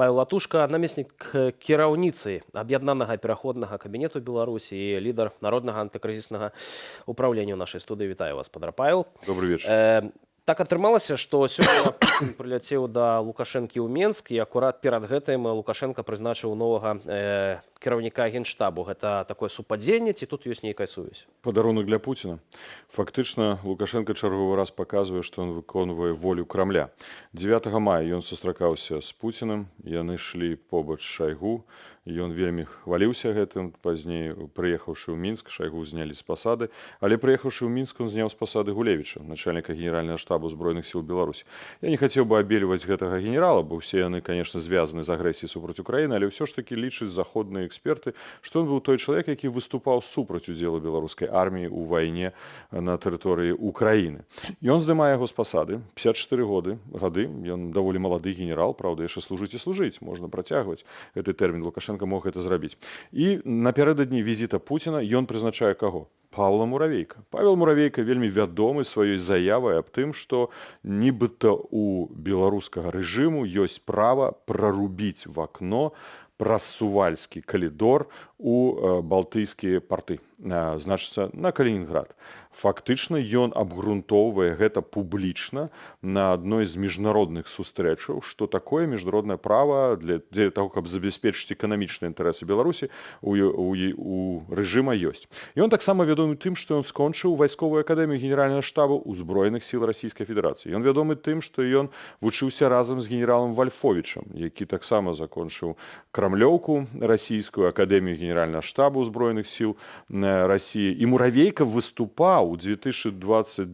Павел Латушка, намеснік кіраўніцы Аб'яднанага пераходнага кабінету Беларусі і лідар Народнага антыкрызіснага управлення ў нашай студыі. Вітаю вас, спадар Павел. Добрый вечер. Так атрымалася, што сёння Пуцін прыляцеў да Лукашэнкі ў Менск, і акурат перад гэтым Лукашэнка прызначыў новага кіраўніка Генштабу. Гэта такое супадзенне ці тут ёсць нейкая сувязь? Падарунак для Пуціна. Фактычна, Лукашэнка чарговы раз паказвае, што ён выконвае волю Крамля. 9 мая ён сустракаўся з Пуціным, яны ішлі побач Шайгу, ён вельмі хваліўся гэтым. Пазней, прыехаўшы ў Мінск, Шайгу знялі з пасады, але, прыехаўшы ў Мінск, он зняў з пасады Гулевіча, начальніка Генеральнага штабу Збройных сіл Беларусі. Я не хацеў бы абельваць гэтага генерала, бо ўсе яны, конечно, звязаны з агрэсіяй супраць Украіны, але ўсё ж такі лічаць заходныя эксперты, што ён быў той чалавек, які выступаў супраць удзелу беларускай арміі ў вайне на тэрыторыі Украіны. Ён здымае яго з пасады. 54 гады, ён даволі малады генерал, праўда, яшчэ служыць і служыць, можна працягваць гэты тэрмін. Лукашэнка мог гэта зрабіць. І напярэдадні візіта Пуціна ён прызначае каго? Паўла Муравейка. Павел Муравейка вельмі вядомы сваёй заявай аб тым, што нібыта у беларускага рэжыму ёсць права прарубіць в акно праз Сувальскі калідор у балтыйскія парты, значыцца, на Калінінград. Фактычна ён абгрунтоўвае гэта публічна на адной з міжнародных сустрэчаў, што такое міжнароднае права дзеля таго, каб забяспечыць эканамічныя інтарэсы Беларусі, у рэжыма ёсць. Ён таксама вядомы тым, што ён скончыў Вайсковую акадэмію Генеральнага штабу Узброеных сіл Расійскай Федэрацыі. Ён вядомы тым, што ён вучыўся разам з генералам Вальфовічам, які таксама закончыў крамлёўку расійскую, акадэмію Генеральнага штабу Узброеных сіл Расіі. І Муравейка выступаў у 2022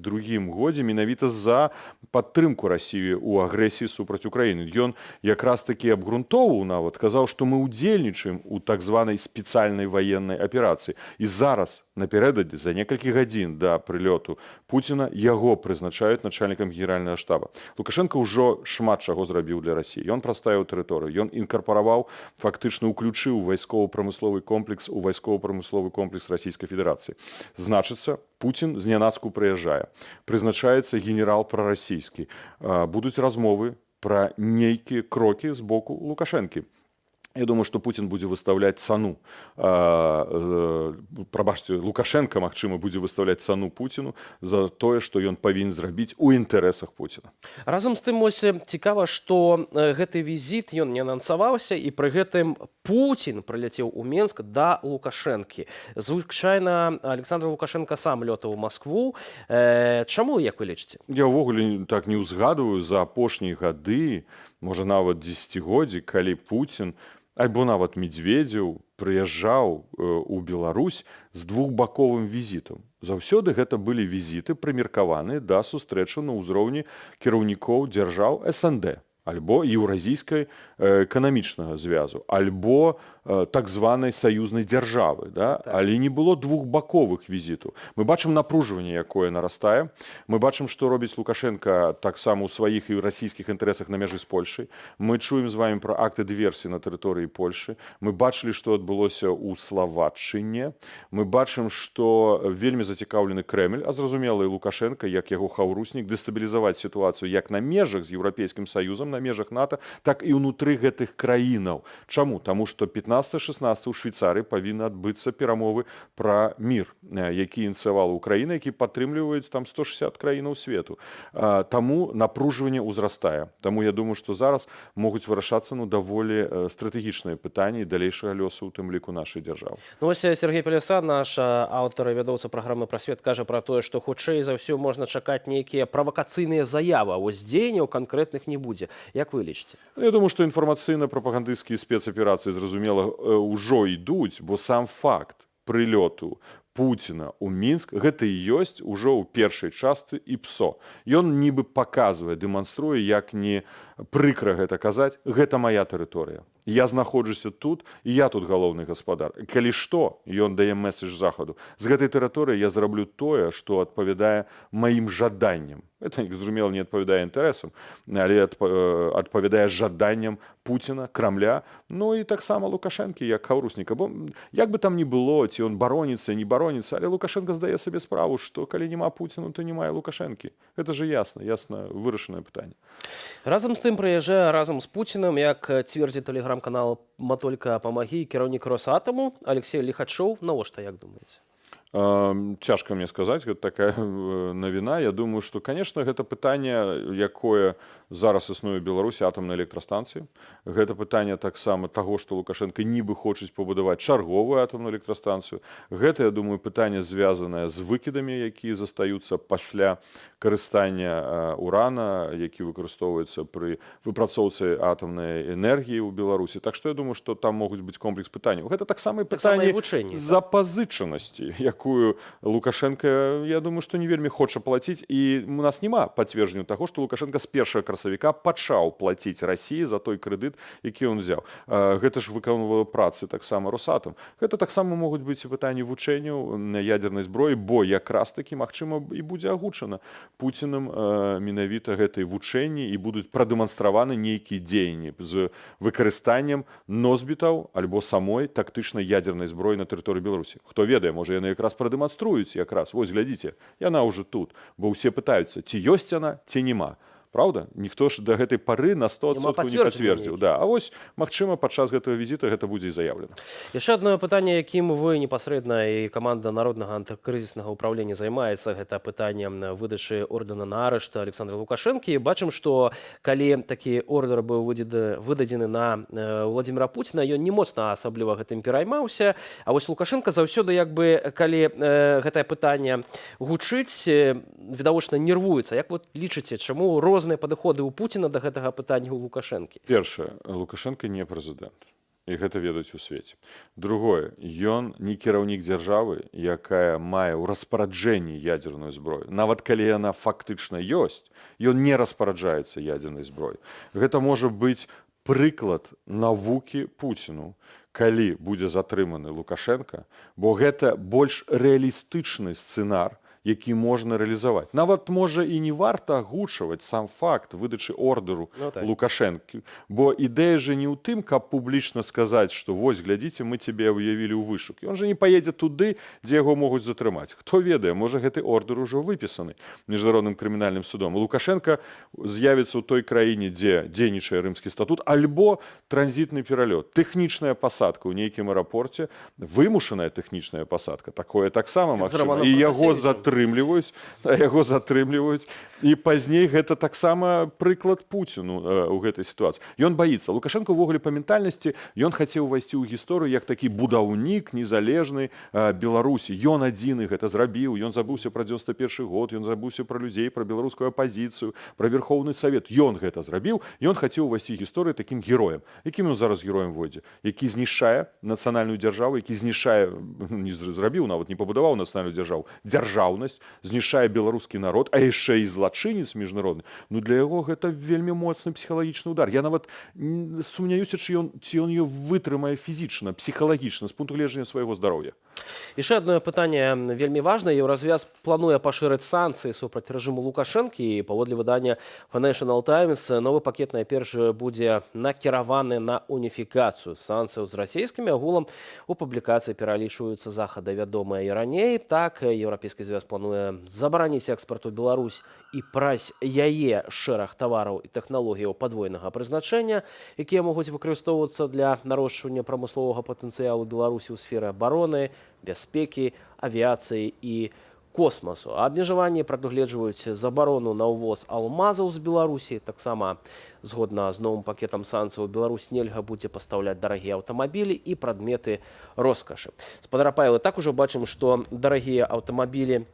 годзе менавіта за падтрымку Расіі ў агрэсіі супраць Украіны. Ён якраз такі абгрунтоўваў, нават казаў, што мы ўдзельнічаем у так званай спецыяльнай ваеннай аперацыі. І зараз, напярэдадні, за некалькі гадзін да прылёту Пуціна, яго прызначаюць начальнікам Генеральнага штаба. Лукашэнка ўжо шмат чаго зрабіў для Расіі. Ён праставіў тэрыторыю, ён інкарпараваў, фактычна ўключыў вайскова-прамысловы комплекс у вайскова-прамысловы комплекс Расійскай Федэрацыі. Значыцца, Пуцін знянацку прыязджае. Прызначаецца генерал прарасійскі. Будуць размовы пра нейкія крокі з боку Лукашэнкі. Я думаю, што Пуцін будзе выстаўляць цану. Прабачце, Лукашэнка, магчыма, будзе выстаўляць цану Пуціну за тое, што ён павінен зрабіць у інтарэсах Пуціна. Разам з тым, ось цікава, што гэты візіт, ён не анансаваўся, і пры гэтым Пуцін прыляцеў у Менск да Лукашэнкі. Звычайна Аляксандр Лукашэнка сам лётаў у Маскву. Чаму, як вы лічыце? Я ўвогуле так не ўзгадываю за апошнія гады, можа, нават дзесяцігоддзі, калі Пуцін альбо нават Медзведзеў прыязджаў у Беларусь з двухбаковым візітам. Заўсёды гэта былі візіты, прымеркаваныя да сустрэчы на ўзроўні кіраўнікоў дзяржаў СНД альбо Еўразійскай эканамічнага звязу, альбо так званай саюзнай дзяржавы, да? Так. Але не было двухбаковых візітаў. Мы бачым напружванне, якое нарастае. Мы бачым, што робіць Лукашэнка таксама ў сваіх і расійскіх інтарэсах на мяжы з Польшай. Мы чуем з вами пра акты дыверсіі на тэрыторыі Польшы. Мы бачылі, што адбылося ў Славаччыне. Мы бачым, што вельмі зацікаўлены Крэмль, а зразумела, і Лукашэнка як яго хаўруснік, дэстабілізаваць сітуацыю як на межах з Еўрапейскім Саюзам, на межах НАТО, так і ўнутры гэтых краінаў. Чаму? Таму што 15-16 у Швейцарыі павінны адбыцца перамовы пра мір, які ініцыявала Украіна, які падтрымліваюць там 160 краінаў свету. Таму напружванне ўзрастае. Таму я думаю, што зараз могуць вырашацца, ну, даволі стратэгічныя пытанні далейшага лёсу, у тым ліку нашай дзяржавы. Ну, вось Сяргей Паляса, наш аўтар і вядоўца праграмы «Прасвет», кажа пра тое, што хутчэй за ўсё можна чакаць нейкія правакацыйныя заявы, а вось дзеянняў канкрэтных не будзе. Як вы лічыце? Ну, я думаю, што інфармацыйна-прапагандысцкія спецаперацыі, зразумела, ўжо ідуць, бо сам факт прылёту Пуціна ў Мінск — гэта і ёсць ужо ў першай частцы ІПСО. Ён нібы паказвае, дэманструе, як не прыкра гэта казаць: гэта моя тэрыторыя. Я знаходжуся тут, і я тут галоўны гаспадар. Калі што, ён дае месседж Захаду: з гэтай тэрыторыі я зраблю тое, што адпавядае маім жаданням. Это, зразумела, не адпавядае інтарэсам, але адпавядае жаданням Пуціна, Крамля, ну і таксама Лукашэнкі як хаўрусніка. Бо як бы там ні было, ці ён бароніцца, не бароніцца, але Лукашэнка здае сабе справу, што калі няма Пуціну, то няма і Лукашэнкі. Это же ясна, ясна вырашанае пытанне. Разам з тым, прыязджае разам з Пуціным, як цвердзіць тэлеграм-канал «Матолька памагі», кіраўнік Росатаму Алексей Ліхачоў. Навошта, як думаеце? Цяжка мне сказаць, гэта такая навіна. Я думаю, што, конечно, гэта пытанне, якое зараз існуе ў Беларусі, атамнай электрастанцыі. Гэта пытанне таксама таго, што Лукашэнка нібы хочуць пабудаваць чарговую атамную электрастанцыю. Гэта, я думаю, пытанне, звязанае з выкідамі, якія застаюцца пасля карыстання урана, які выкарыстоўваецца пры выпрацоўцы атамнай энергіі ў Беларусі. Так што я думаю, што там могуць быць комплекс пытанняў. Гэта таксама і Таксама і пытанне вучэнні, так? запазычанасці, якую Лукашэнка, я думаю, што не вельмі хоча плаціць. І у нас няма пацверджанню таго, што Лукашэнка з 1 красавіка пачаў плаціць Расіі за той крэдыт, які ён взяў. Гэта ж выконвала працы таксама Росатам. Гэта таксама могуць быць і пытанні вучэнняў на ядзернай зброі, бо якраз такі, магчыма, і будзе агучана Пуціным менавіта гэтай вучэнні і будуць прадэманстраваны нейкія дзеянні з выкарыстаннем носьбітаў альбо самой тактычнай ядзернай зброі на тэрыторыі Беларусі. Хто ведае, можа, яны якраз прадэманструюць якраз: вось, глядзіце, яна ўжо тут, бо ўсе пытаюцца, ці ёсць яна, ці няма. Праўда, ніхто ж да гэтай пары на 100 Няма не пацверджання пацвердзіў. нейкіх. Да, а вось, магчыма, падчас гэтага візіта гэта будзе і заяўлена. Яшчэ одно пытанне, якім вы непасрэдна і каманда Народнага антыкрызіснага ўпраўлення займаецца, гэта пытанне выдачы ордэна на арышт Александра Лукашэнкі. Бачым, што калі такі ордер быў выдадзены на Владимира Пуціна, ён не моцна асабліва гэтым пераймаўся. А вось Лукашэнка заўсёды, як бы, калі гэтае пытанне гучыць, відавочна нервуецца. Як вот лічыце, чаму розныя падыходы ў Пуціна да гэтага пытання, у Лукашэнкі? Першае, Лукашэнка не прэзідэнт. І гэта ведаюць у свеце. Другое, ён не кіраўнік дзяржавы, якая мае ў распараджэнні ядзерную зброю. Нават калі яна фактычна ёсць, ён не распараджаецца ядзернай зброяй. Гэта можа быць прыклад навукі Пуціну, калі будзе затрыманы Лукашэнка, бо гэта больш рэалістычны сцэнар, які можна рэалізаваць. Нават, можа, і не варта агучваць сам факт выдачы ордэру Ну, так. Лукашэнкі. Бо ідэя же не ў тым, каб публічна сказаць, што вось, глядзіце, мы цябе ўявілі ў вышук. Ён жа не паедзе туды, дзе яго могуць затрымаць. Хто ведае, можа, гэты ордэр ужо выпісаны Міжнародным крымінальным судом. Лукашэнка з'явіцца ў той краіне, дзе дзейнічае Рымскі статут, альбо транзітны пералёт, тэхнічная пасадка ў нейкім аэрапорце, вымушаная тэхнічная пасадка, такое таксама Як з магчыма. Раманам І яго Пратасевічам. затрымліваюць, а яго затрымліваюць. І пазней гэта таксама прыклад Пуціну ў гэтай сітуацыі. Ён баіцца. Лукашэнка увогуле па ментальнасці, ён хацеў увайсці ў гісторыю як такі будаўнік незалежнай Беларусі. Ён адзіны гэта зрабіў, ён забыўся пра 91 год, ён забыўся пра людзей, пра беларускую апазіцыю, пра Верхоўны Савет. Ён гэта зрабіў, ён хацеў увайсці гісторыю такім героем. Якім ён зараз героем войдзе? Які знішчае нацыянальную дзяржаву, які знішчае, не зрабіў, нават не пабудаваў нацыянальную дзяржаву, дзяржаўнасць, знішчае беларускі народ, а яшчэ і злачынец міжнародны. Ну, для яго гэта вельмі моцны псіхалагічны удар. Я нават сумняюся, ці ён ее вытрымае фізічна, псіхалагічна, з пункту гледжання свайго здароўя. Яшчэ одно пытанне вельмі важнае. Еўразвяз плануе пашырыць санкцыі супраць рэжыму Лукашэнкі, і паводле выдання Financial Times новы пакет найперш будзе накіраваны на уніфікацыю санкцыяў з расійскімі. Агулам у публікацыі пералічваюцца захады, вядомыя і раней. Так, Еўрапейскі звяз плануе забараніць экспарт у Беларусь і праз яе шэраг тавараў і тэхналогіяў падвойнага прызначэння, якія могуць выкарыстоўвацца для нарошчвання прамысловага патэнцыялу Беларусі ў сферы абароны, бяспекі, авіяцыі і космасу. Абмежаванні прадугледжваюць забарону на ўвоз алмазаў з Беларусі. Таксама, згодна з новым пакетам санкцыяў, Беларусь нельга будзе пастаўляць дарагія аўтамабілі і прадметы роскашы. Спадар Павел, так ужо бачым, што дарагія аўтамабілі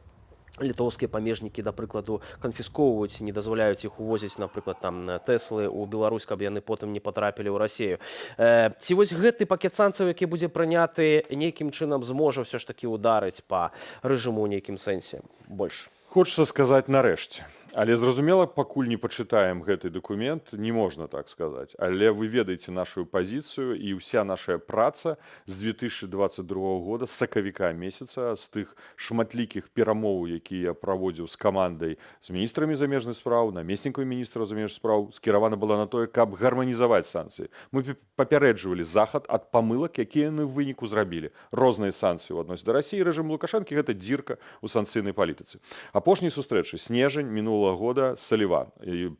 літоўскія памежнікі, да прыкладу, канфіскоўваюць, не дазваляюць іх увозіць, напрыклад, там Тэслы ў Беларусь, каб яны потым не патрапілі ў Расею. Ці вось гэты пакет санкцыяў, які будзе прыняты, нейкім чынам зможа ўсё ж такі ударыць па рэжыму ў нейкім сэнсе больш? Хочется сказаць: нарэшце. Але, зразумела, пакуль не пачытаем гэты дакумент, не можна так сказаць. Але вы ведаеце нашу пазіцыю, і ўся наша праца з 2022 года, з сакавіка месяца, з тых шматлікіх перамоў, якія я праводзіў з камандай, з міністрамі замежных спраў, намеснікамі міністра замежных спраў, скіравана была на тое, каб гарманізаваць санкцыі. Мы папярэджвалі Захад ад памылак, якія яны ў выніку зрабілі. Розныя санкцыі ў адносіне да Расіі, рэжым Лукашэнкі — гэта дзірка ў санкцыйнай палітыцы. Апошняй сустрэчы, снежань мінулого мінулага года Саліван,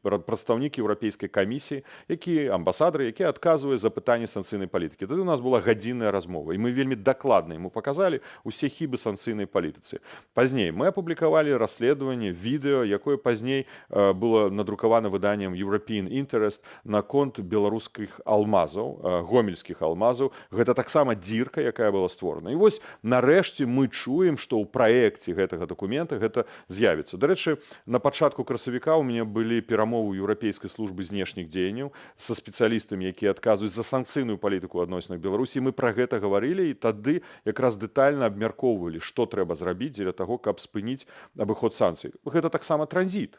прадстаўнік Еўрапейскай камісіі, які амбасадары, які адказвае за пытанні санкцыйнай палітыкі. Тады у нас была гадзінная размова, і мы вельмі дакладна ему паказалі усе хібы санкцыйнай палітыцы. Пазней мы апублікавалі расследаванне, відэо, якое пазней было надрукавана выданнем European Interest наконт беларускіх алмазаў, гомельскіх алмазаў. Гэта таксама дзірка, якая была створана. І вось нарэшце мы чуем, што ў праекце гэтага дакумента гэта з'явіцца. Дарэчы, на пачатку красавіка у мяне былі перамовы Еўрапейскай службы знешніх дзеянняў са спецыялістамі, якія адказваюць за санкцыйную палітыку адносна Беларусі. Мы пра гэта гаварылі і тады якраз дэтальна абмяркоўвалі, што трэба зрабіць дзеля таго, каб спыніць абыход санкцый. Гэта таксама транзіт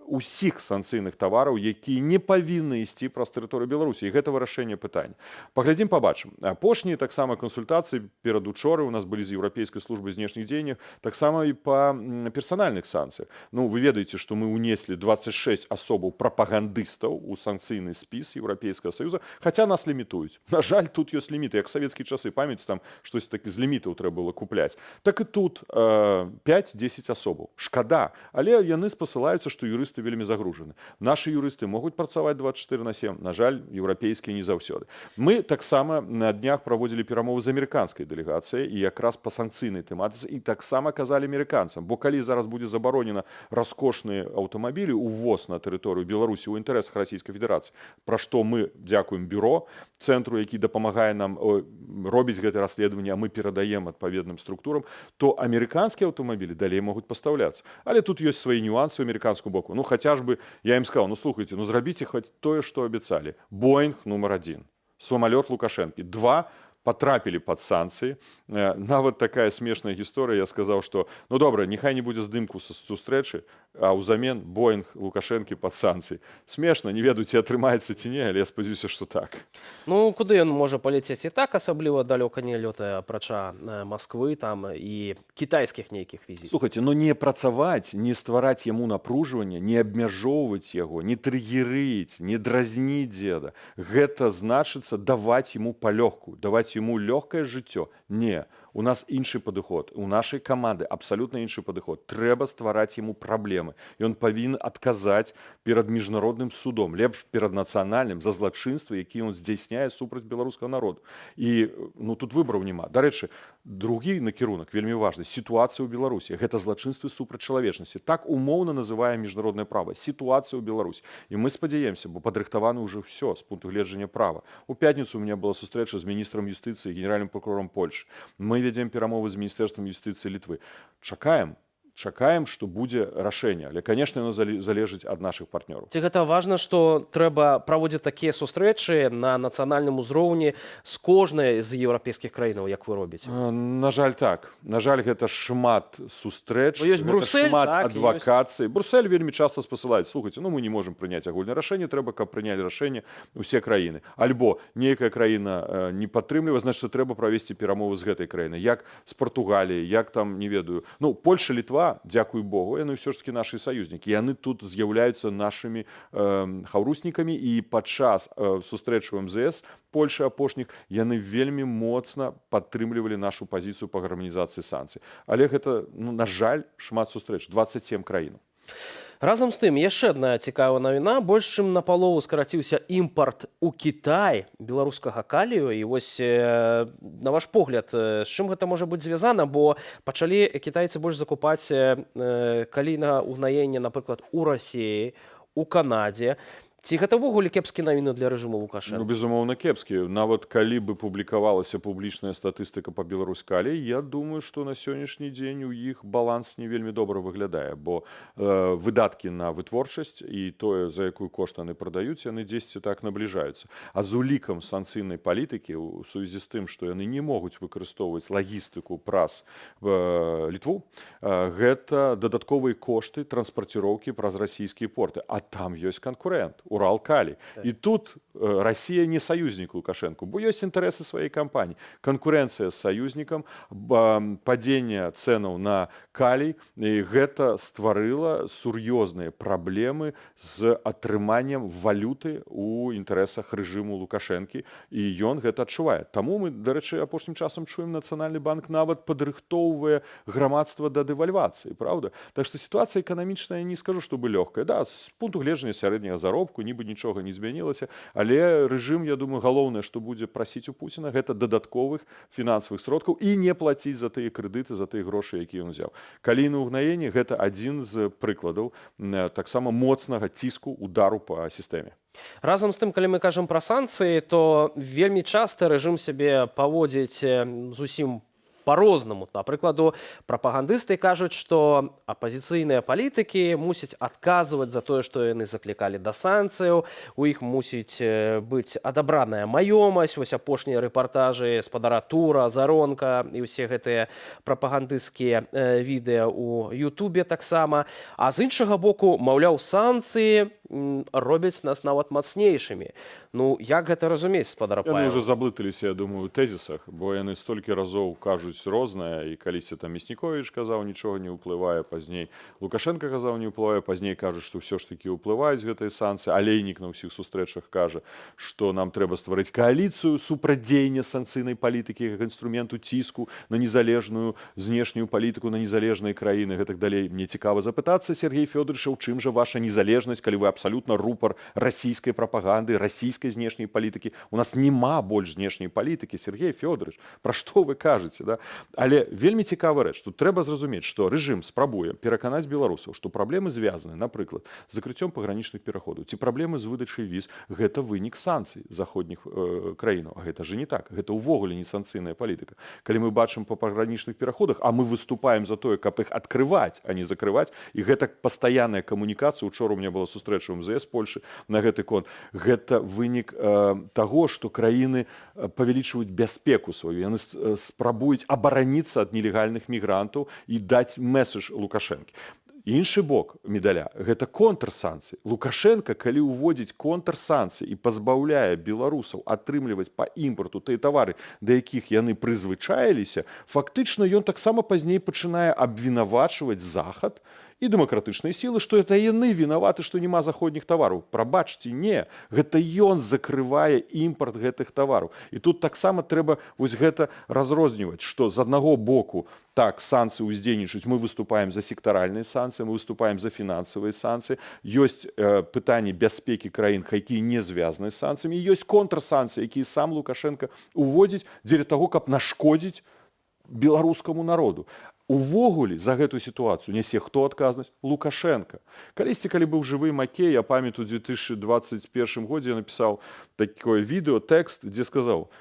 усіх санкцыйных тавараў, якія не павінны ісці праз тэрыторыю Беларусі, і гэта вырашэнне пытання. Паглядзім, пабачым. Апошнія таксама кансультацыі перад учоры у нас былі з Еўрапейскай службай знешніх дзеянняў таксама і па персанальных санкцыях. Ну, вы ведаеце, што мы унеслі 26 асобаў прапагандыстаў у санкцыйны спіс Еўрапейскага саюза, хаця нас лімітуюць. На жаль, тут ёсць ліміты, як савецкія часы, памяць, там штось такі з лімітаў трэба было купляць. Так і тут 5-10 асобаў. Шкада, але яны спасылаюцца, што юрысты вельмі загружаны. Нашы юрысты могуць працаваць 24 на 7, на жаль, еўрапейскія не заўсёды. Мы таксама на днях праводзілі перамовы з амерыканскай дэлегацыяй і якраз па санкцыйнай тэматыцы, і таксама казалі амерыканцам, бо калі зараз будзе забаронена раскошныя аўтамабілі, увоз на тэрыторыю Беларусі ў інтарэсах Расійскай Федэрацыі, пра што мы дзякуем бюро цэнтру, які дапамагае нам робіць гэта расследаванне, а мы перадаем адпаведным структурам, то амерыканскія аўтамабілі далей могуць пастаўляцца. Але тут ёсць свае нюансы ў амерыканскую боку. Ну, хаця ж бы я ім сказал: «Ну, слухайте, ну зрабіце хоць тое, што абяцалі». Боинг нумар один, самалёт Лукашэнкі, два патрапілі пад санкцыі. Нават такая смешная гісторыя: я сказаў, што ну добра, няхай не будзе здымку са сустрэчы, а ўзамен Боинг Лукашэнкі пад санкцыі. Смешна, не ведаю, ці атрымаецца, ці не, але я спадзяюся, што так. Ну, куды ён можа паляцець? І так асабліва далёка не лётае, апрача Масквы там і кітайскіх нейкіх візітаў. Слухайте, но не працаваць, не ствараць яму напружвання, не абмяжоўваць яго, не трыгерыць, не дразніць дзеда. Гэта значыцца даваць яму палёгку, даваць яму лёгкае жыццё. Не, у нас іншы падыход, у нашай каманды абсалютна іншы падыход. Трэба ствараць яму праблемы. Ён павінен адказаць перад міжнародным судом, лепш перад нацыянальным, за злачынствы, якія ён здзяйсняе супраць беларускага народу. І ну, тут выбараў няма. Дарэчы, другі накірунак вельмі важны: сітуацыя ў Беларусі. Гэта злачынствы супраць чалавечнасці. Так умоўна называе міжнароднае права сітуацыя ў Беларусі. І мы спадзяемся, бо падрыхтаваны ўжо ўсё з пункту гледжання права. У пятніцу у меня была сустрэча з міністрам юстыцыі, генеральным прокурором Польшы. Мы вядзем перамовы з міністэрствам юстыцыі Літвы. Чакаем, што будзе рашэнне, але, конечно, яно залежыць ад нашых партнёраў. Ці гэта важна, што трэба праводзіць такія сустрэчы на нацыянальным узроўні з кожнай з еўрапейскіх краінаў, як вы робіце? На жаль, так. На жаль, гэта шмат сустрэч, Ну, ёсць гэта Брусель, шмат так, адвакацыі. Брусель вельмі часта спасылаюць: «Слухайте, ну мы не можем прыняць агульнае рашэнне, трэба, каб прынялі рашэнне усе краіны». Альбо нейкая краіна не падтрымлівае, значит, трэба правесці перамовы з гэтай краінай, як з Португаліяй, як там, не ведаю. Ну, Польша, Літва, дзякуй Богу, яны ўсё ж таки нашы саюзнікі. Яны тут з'яўляюцца нашымі хаўруснікамі, і падчас сустрэчы ў МЗС Польшы апошніх яны вельмі моцна падтрымлівалі нашу пазіцыю па гарманізацыі санкцый. Але гэта, ну, на жаль, шмат сустрэч, 27 краінаў. Разам з тым, яшчэ адна цікавая навіна: больш чым на палову скараціўся імпарт у Кітай беларускага калію. І вось на ваш погляд, з чым гэта можа быць звязана? Бо пачалі кітайцы больш закупаць калійнага угнаення, напрыклад, у Расіі, у Канадзе. Ці гэта ўвогуле кепскія навіны для рэжыму Лукашэнкі? Ну, безумоўна, кепскі. Нават калі бы публікавалася публічная статыстыка па Беларуськалій, я думаю, што на сённяшні дзень у іх баланс не вельмі добра выглядае, бо выдаткі на вытворчасць і тое, за якую кошт яны прадаюць, яны дзесьці так набліжаюцца. А з улікам санкцыйнай палітыкі, у сувязі з тым, што яны не могуць выкарыстоўваць лагістыку праз Літву, гэта дадатковыя кошты транспарціроўкі праз расійскія порты, а там ёсць канкурэнт. У Уралкалій. І тут Расія не саюзнік Лукашэнку, бо ёсць інтарэсы сваёй кампаніі. Канкурэнцыя з саюзнікам, падзенне цэнаў на калій, і гэта стварыла сур'ёзныя праблемы з атрыманнем валюты у інтарэсах рэжыму Лукашэнкі, і ён гэта адчувае. Таму мы, дарэчы, апошнім часам чуем, Нацыянальны банк нават падрыхтоўвае грамадства да дэвальвацыі, праўда? Так што сітуацыя эканамічная, не скажу, чтобы лёгкая. Да, з пункту гледжання сярэдняга заробку нібы нічога не змянілася, але рэжым, я думаю, галоўнае, што будзе прасіць у Пуціна, гэта дадатковых фінансавых сродкаў і не плаціць за тыя крэдыты, за тыя грошы, якія ён узяў. Калійнае ўгнаенне — гэта адзін з прыкладаў таксама моцнага ціску, удару па сістэме. Разам з тым, калі мы кажам пра санкцыі, то вельмі часта рэжым сябе паводзіць зусім по-рознаму. Напрыкладу, прапагандысты кажуць, што апазіцыйныя палітыкі мусяць адказваць за тое, што яны заклікалі да санкцыяў, у іх мусіць быць адабраная маёмасць. Вось апошнія рэпартажы спадара Тура, Азаронка і ўсе гэтыя прапагандысцкія відэа ў Ютубе таксама. А з іншага боку, маўляў, санкцыі робяць нас нават мацнейшымі. Ну, як гэта разумець, спадар Яны Павел? ўжо заблыталіся, я думаю, у тэзісах, бо яны столькі разоў кажуць рознае, і калісьці там Мясніковіч казаў, нічога не ўплывае, пазней Лукашэнка казаў, не ўплывае, пазней кажуць, што ўсё ж такі ўплываюць гэтыя санкцыі. Алейнік на ўсіх сустрэчах кажа, што нам трэба стварыць кааліцыю супрацьдзеяння санкцыйнай палітыкі як інструменту ціску на незалежную знешнюю палітыку, на незалежныя краіны, гэтак далей. Мне цікава запытацца Сяргея Фёдаравіча, у чым жа ваша незалежнасць, калі вы абсалютна рупар расійскай прапаганды, расійскай знешняй палітыкі? У нас няма больш знешняй палітыкі, Сяргей Фёдаравіч, пра што вы кажаце, да? Але вельмі цікавая рэч: тут трэба зразумець, што рэжым спрабуе пераканаць беларусаў, што праблемы, звязаны, напрыклад, з закрыццём пагранічных пераходаў ці праблемы з выдачай віз, гэта вынік санкцый заходніх краінаў. А гэта же не так, гэта ўвогуле не санкцыйная палітыка. Калі мы бачым па пагранічных пераходах, а мы выступаем за тое, каб іх адкрываць, а не закрываць, і гэта пастаянная камунікацыя, учора у меня была сустрэча ў МЗС Польшы на гэты конт, гэта вынік таго, што краіны павялічваюць бяспеку сваю, яны спрабуюць абараніцца ад нелегальных мігрантаў і даць месседж Лукашэнкі. Іншы бок медаля — гэта контрсанкцыі. Лукашэнка, калі ўводзіць контрсанкцыі і пазбаўляе беларусаў атрымліваць па імпарту тыя тавары, да якіх яны прызвычаіліся, фактычна ён таксама пазней пачынае абвінавачваць Захад і дэмакратычныя сілы, што это яны вінаваты, што няма заходніх тавараў. Прабачце, не, гэта ён закрывае імпарт гэтых тавараў. І тут таксама трэба вось гэта разрозніваць, што з аднаго боку, так, санкцыі ўздзейнічаюць, мы выступаем за сектаральныя санкцыі, мы выступаем за фінансавыя санкцыі, ёсць пытанні бяспекі краін, якія не звязаны з санкцыямі, ёсць контрсанкцыі, якія сам Лукашэнка уводзіць дзеля таго, каб нашкодзіць беларускаму народу. Увогуле за гэтую сітуацыю нясе хто адказнасць? Лукашэнка. Калісьці, калі быў жывы Макей, я памятаю, у 2021 годзе я напісаў такое відэо, тэкст, дзе сказаў: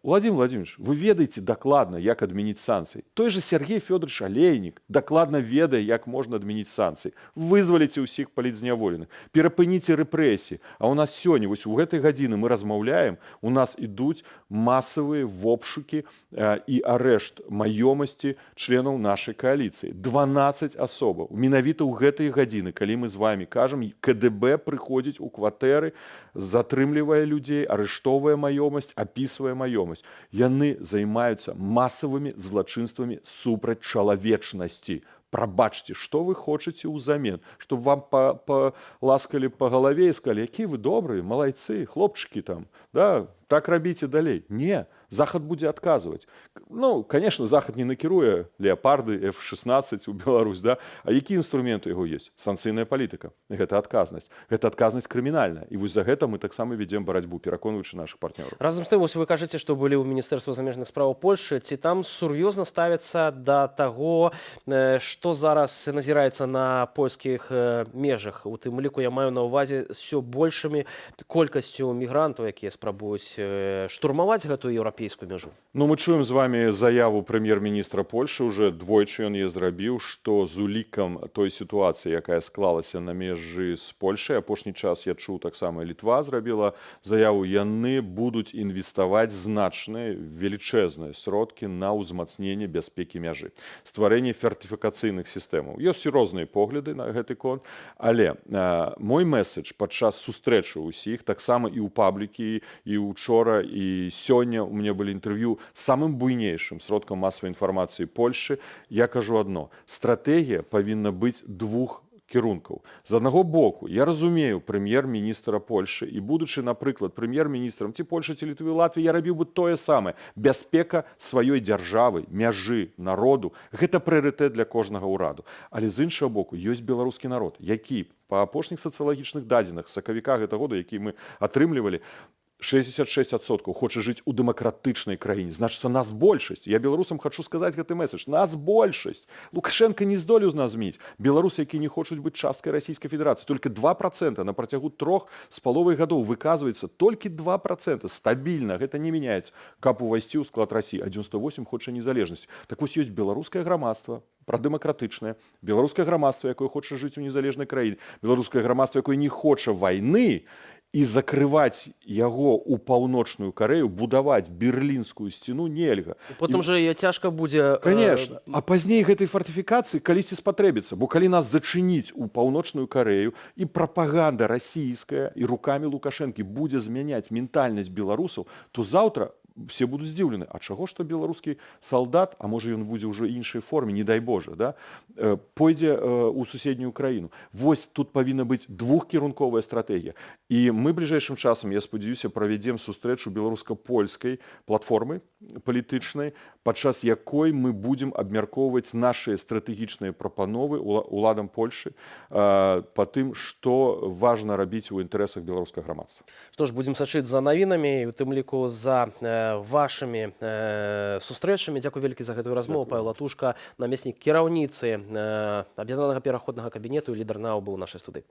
«Владимир Владимирович, вы ведаеце дакладна, як адмяніць санкцыі. Той же Сяргей Фёдаравіч Алейнік дакладна ведае, як можна адмяніць санкцыі. Вызваліце ўсіх палітзняволеных, перапыніце рэпрэсіі». А у нас сёння, вось у гэтай гадзіны мы размаўляем, у нас ідуць масавыя вобшукі і арэшт маёмасці членаў нашай кааліцыі. 12 асобаў. Менавіта ў гэтыя гадзіны, калі мы з вами кажам, КДБ прыходзіць у кватэры, затрымлівае людзей, арыштоўвае маёмасць, апісвае маёмасць. Яны займаюцца масавымі злачынствамі супраць чалавечнасці. Прабачце, што вы хочаце ўзамен? Чтоб вам паласкалі па галаве і сказали, якія вы добрыя, малайцы, хлопчыкі там, да, так рабіце далей? Не, Захад будзе адказваць. Ну, конечно, Захад не накіруе леапарды, F-16 у Беларусь, да? А які інструменты яго ёсць? Санкцыйная палітыка. Гэта адказнасць. Гэта адказнасць крымінальная. І вось за гэта мы таксама вядзем барацьбу, пераконваючы нашых партнёраў. Разам з тым, вось вы кажаце, што былі ў міністэрства замежных спраў Польшы, ці там сур'ёзна ставяцца да таго, што зараз назіраецца на польскіх межах? У тым ліку я маю на ўвазе ўсё большымі колькасцю мігрантаў, якія спрабуюць штурмаваць гэтую еўрапейскую мяжу. Ну, мы чуем з вами заяву прэм'ер-міністра Польшы, уже двойчы ён яе зрабіў, што з улікам той сітуацыі, якая склалася на межы з Польшай, апошні час я чуў, таксама Літва зрабіла заяву, яны будуць інвеставаць значныя, велічэзныя сродкі на ўзмацненне бяспекі мяжы, стварэнне фартыфікацыйных інфармацыйных сістэмаў. Ёсць і розныя погляды на гэты конт, але мой месседж падчас сустрэчы ўсіх, таксама і ў паблікі, і учора, і сёння у мяне былі інтэрв'ю самым буйнейшым сродкам масавай інфармацыі Польшы, я кажу адно: стратэгія павінна быць двух кірункаў. З аднаго боку, я разумею прэм'ер-міністра Польшы, і, будучы, напрыклад, прэм'ер-міністрам ці Польшы, ці Літвы, Латвіі, я рабіў бы тое самае. Бяспека сваёй дзяржавы, мяжы, народу — гэта прыярытэт для кожнага ўраду. Але, з іншага боку, ёсць беларускі народ, які па апошніх сацыялагічных дадзеных сакавіка гэта года, які мы атрымлівалі, 66% хоча жыць у дэмакратычнай краіне. Значыцца, нас большасць. Я беларусам хачу сказаць гэты месседж: нас большасць. Лукашэнка не здолеў з нас змяніць. Беларусы, якія не хочуць быць часткай Расійскай Федэрацыі, только 2% на працягу 3,5 гадоў выказваецца, толькі 2% стабільна, гэта не мяняецца, каб увайсці ў склад Расіі, а 98 хоча незалежнасці. Так вось, ёсць беларускае грамадства прадэмакратычнае, беларускае грамадства, якое хоча жыць у незалежнай краіне, беларускае грамадства, якое не хоча вайны, і закрываць яго ў Паўночную Карэю, будаваць Берлінскую сцену нельга. І потым жа яе цяжка будзе Конечно. А пазней гэтай фартыфікацыі калісьці спатрэбіцца, бо калі нас зачыніць у Паўночную Карэю і прапаганда расійская і рукамі Лукашэнкі будзе змяняць ментальнасць беларусаў, то заўтра все будуць здзіўлены: а чаго што беларускі салдат, а можа, ён будзе ўжо іншай форме, не дай Божа, да, пойдзе у суседнюю краіну? Вось тут павінна быць двухкірунковая стратэгія. І мы бліжэйшым часам, я спадзяюся, правядзем сустрэчу беларуска-польскай платформы палітычнай, падчас якой мы будзем абмяркоўваць нашыя стратэгічныя прапановы уладам Польшы па тым, што важна рабіць у інтарэсах беларускага грамадства. Што ж, будзем сачыць за навінамі, у тым ліку за вашымі сустрэчамі. Дзякуй вялікі за гэтую размову. Павел Латушка, намеснік кіраўніцы Аб'яднанага пераходнага кабінету і лідар НАУ, быў у нашай студыі.